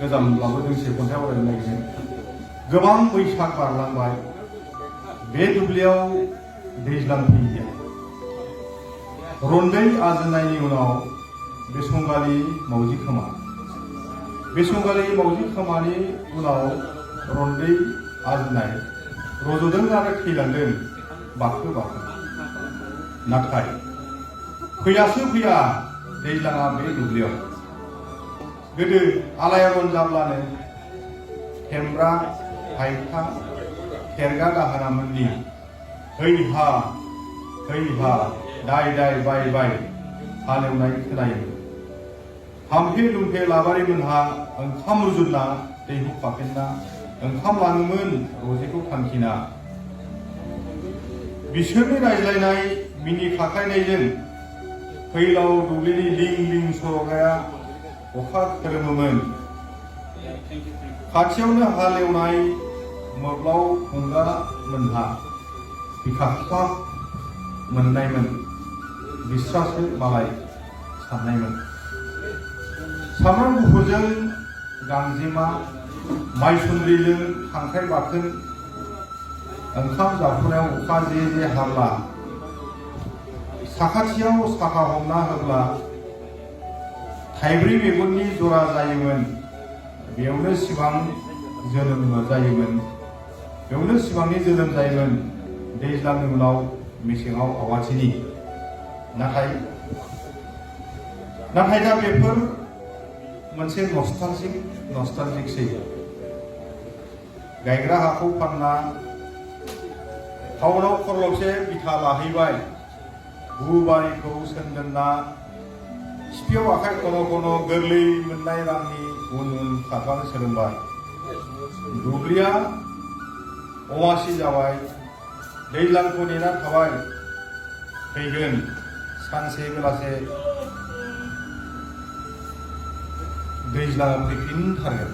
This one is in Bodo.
गोजामब्लाबो दोंसे खन्थाइ आवरायनो नागिरदों। गोबां बैसाग बारलांबाय बे दुब्लियाव दैज्लां फैलिया। रन्दै आजोननायनि उनाव बेसंगालि मावजि खोमा, बेसंगालि मावजि खोमानि उनाव रन्दै आजोननाय रज'दों आरो थैलांदों बाखो बाखो। नाथाय फैयासो फैया दैज्लाङा बे दुब्लियाव। गोदो आलायारन जाब्लानो थेमब्रा हायथा खेरगा दाहोनामोननि हैहा हैहा दाय दाय बाय बाय हालेवनाय खोनायोमोन। हाम्फे दुम्फे लाबारिमोनहा ओंखाम रुजुनना दैहु फाफेनना ओंखाम लाङोमोन रजेखौ थांखिना। बिसोरनि रायज्लायनाय मिनि खाखायनायजों फैलाव दुब्लिनि लिं लिं सरगाया अखा खोरोमोमोन। खाथियावनो हालेवनाय मोब्लाव खुंगा मोनहा बिखा मोननायमोन, बिस्रासो मालाय साननायमोन। सामब्राम गुफुरजों गांजेमा, माइसुन्द्रिजों खांख्राइ बाथोन, ओंखाम जाफुनायाव अखा जे जे हाब्ला, साखाथियाव साखा हमना होब्ला थाइब्रै मेगननि जरा जायोमोन। बेयावनो सिमां जोनोम जायोमोन, बेयावनो सिमांनि जोनोम जायोमोन दैज्लांनि उनाव मेसेङाव आवाथिनि। नाथाय दा बेफोर मोनसे नस्टालजिकसै। गायग्रा हाखौ फानना टाउनाव खरलबसे बिथा लाहैबाय, गुबारिखौ सोनदोंना सिफियाव आखाइ खन' खन' गोरलै मोननाय रांनि उन उन खारफानो सोलोंबाय। दुब्लिया अमासि जाबाय, दैज्लांखौ नेना थाबाय। फैगोन सानसे बेलासे दैज्लाङाव फैफिनथारगोन।